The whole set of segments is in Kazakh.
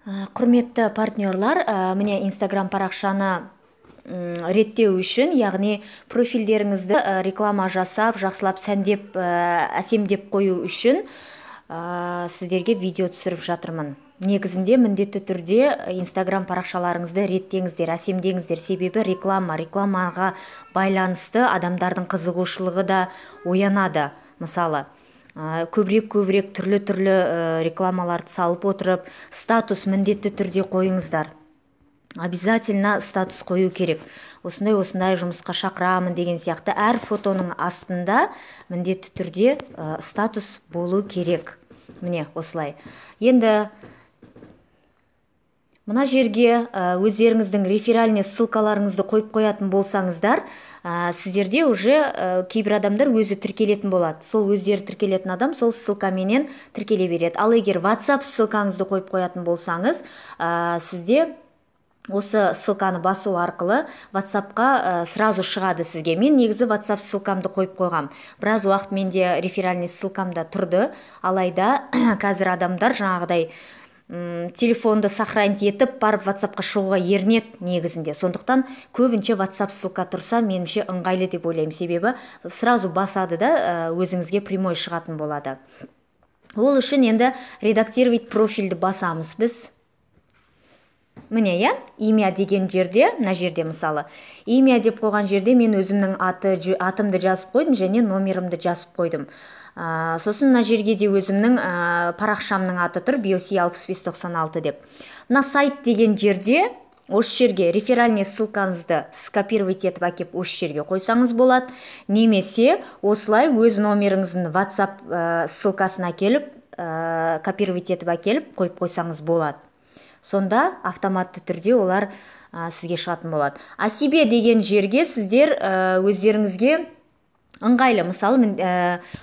Құрметті партнерлар, міне, Инстаграм парақшаны реттеу үшін, яғни профильдеріңізді реклама жасап, жақсылап сәндеп, әсемдеп қою үшін сіздерге видео түсіріп жатырмын. Негізінде міндетті түрде Инстаграм парақшаларыңызды реттеңіздер, әсемдеңіздер, себебі рекламаға байланысты адамдардың қызығушылығы да оянады. Мысалы, көбірек түрлі-түрлі рекламаларды салып отырып, статус міндетті түрде қойыңыздар. Обязательно статус қою керек. Осындай осындай жұмысқа шақырамын деген сияқты әр фотоның астында міндетті түрде статус болу керек. Міне, осылай. Енді мына жерге өздеріңіздің реферальный ссылкаларыңызды қойып қоятын болсаңыздар, сіздерде уже кейбір адамдар өзі тіркелетін болады. Сол өздері тіркелетін адам сол ссылкаменен тіркеле береді. Ал егер WhatsApp ссылкаңызды қойып қоятын болсаңыз, сізде осы ссылканы басу арқылы WhatsAppқа сразу шығады сізге. Мен негізі WhatsApp ссылкамды қойып қойғам. Біраз уақыт менде реферальный ссылкамда тұрды. Алайда қазір адамдар жаңағыдай телефонды сохранить етіп барып WhatsAppқа шығуға ерінеді негізінде. Сондықтан көбінше WhatsApp ссылка тұрса, меніңше, ыңғайлы деп ойлаймын. Себебі сразу басады да, өзіңізге прямой шығатын болады. Ол үшін енді «Редактировать профильді» басамыз біз. Міне, иә, «Имя» деген жерде, мына жерде, мысалы, «Имя» деп қойған жерде мен өзімнің атымды жазып қойдым және номерімді жазып қойдым. Сосын мына жерге де өзімнің парақшамның аты тұр, BOC 6596 деп. Мына «Сайт» деген жерде осы жерге реферальный ссылкаңызды скопировать етіп әкеп осы жерге қойсаңыз болады, немесе осылай өз номеріңіздің WhatsApp ссылкасын әкеліп, копировать етіп әкеліп қойып қойсаңыз болады. Сонда автоматты түрде олар сізге шығатын болады. «О себе» деген жерге сіздер өздеріңізге ыңғайлы, мысалы,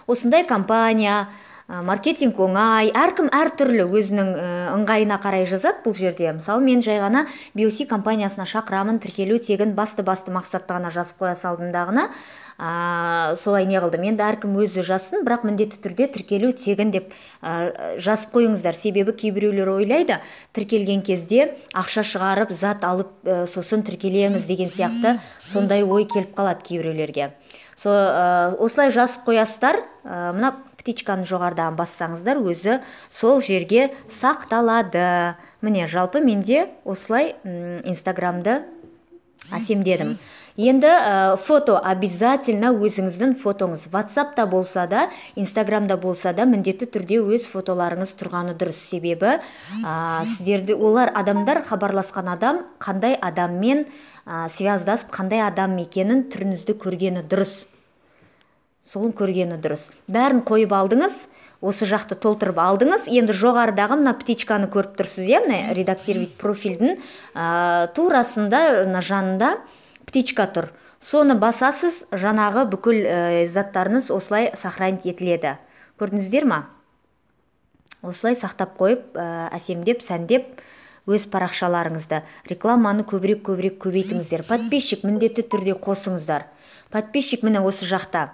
осындай компания, маркетинг оңай, әркім әртүрлі өзінің ыңғайына қарай жазады бұл жерде. Мысалы, мен жай ғана BOC компаниясына шақырамын, тіркелу тегін, басты мақсатты ғана жазып қоя салдым дағыны, солай не қылдым. Енді әркім өзі жазсын, бірақ міндетті түрде «тіркелу тегін» деп жазып қойыңыздар. Себебі кейбіреулер ойлайды, тіркелген кезде ақша шығарып, зат алып, сосын тіркелеміз деген сияқты сондай ой келіп қалады кейбіреулерге. Со, осылай жазып қоясыздар, мына птичканы жоғарыдан бассаңыздар, өзі сол жерге сақталады. Міне, жалпы менде осылай Инстаграмды әсемдедім. Енді фото, обязательно өзіңіздің фотоңыз. WhatsAppта болса да, Инстаграмда болса да, міндетті түрде өз фотоларыңыз тұрғаны дұрыс. Себебі сіздерді олар адамдар, хабарласқан адам қандай адаммен связьдасып, қандай адам екенін, түріңізді көргені дұрыс. Солын көргені дұрыс. Бәрін қойып алдыңыз, осы жақты толтырып алдыңыз. Енді жоғарыдағы мына птичканы көріп тұрсыз, иә, мына «Редактировать профильдің» турасында, мына жанында птичка тұр. Соны басасыз, жаңағы бүкіл заттарыңыз осылай сохранить етіледі. Көрдіңіздер ма? Осылай сақтап қойып, әсемдеп, сәндеп өз парақшаларыңызды, рекламаны көбірек көбірек көбейтіңіздер. Подписчик міндетті түрде қосыңыздар. Подписчик міне осы жақта,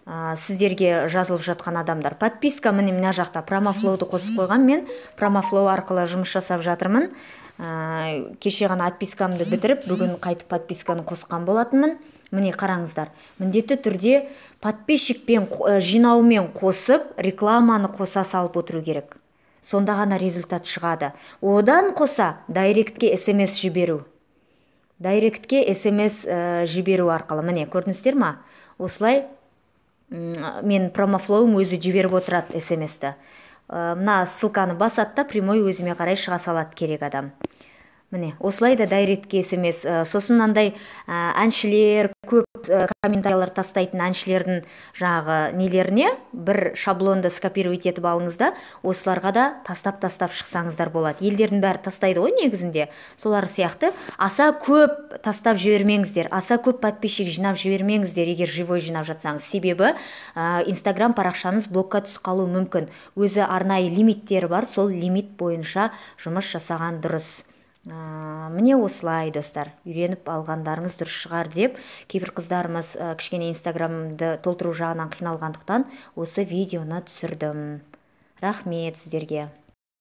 сіздерге жазылып жатқан адамдар. Подписка міне мына жақта, промофлоуды қосып қойған. Мен промофлоу арқылы жұмыс жасап жатырмын. Кеше ғана отпискамды бітіріп, бүгін қайтып подписканы қосқан болатынмын. Міне, қараңыздар, міндетті түрде подписчикпен жинаумен қосып, рекламаны қоса салып отыру керек. Сонда ғана результат шығады. Одан қоса директке смс жіберу, директке смс жіберу арқылы, міне, көрдіңіздер ма, осылай мен промофлоуым өзі жіберіп отырады смсті. Мына ссылканы басады да, прямой өзіме қарай шыға салады керек адам. Міне, осылай да директке смс. Сосын мынандай әншілер көп, комментарийлер тастайтын әншілердің жаңағы нелеріне бір шаблонды скопировать етіп алыңыз да, осыларға да тастап тастап шықсаңыздар болады. Елдердің бәрі тастайды ғой негізінде. Солар сияқты аса көп тастап жібермеңіздер, аса көп подписчик жинап жібермеңіздер, егер живой жинап жатсаңыз. Себебі Инстаграм парақшаңыз блокқа түсіп қалуы мүмкін. Өзі арнайы лимиттері бар, сол лимит бойынша жұмыс жасаған дұрыс. Міне, осылай, достар, үйреніп алғандарыңыз дұрыс шығар деп, кейбір қыздарымыз кішкене Инстаграмды толтыру жағынан қиналғандықтан, осы видеоны түсірдім. Рахмет сіздерге.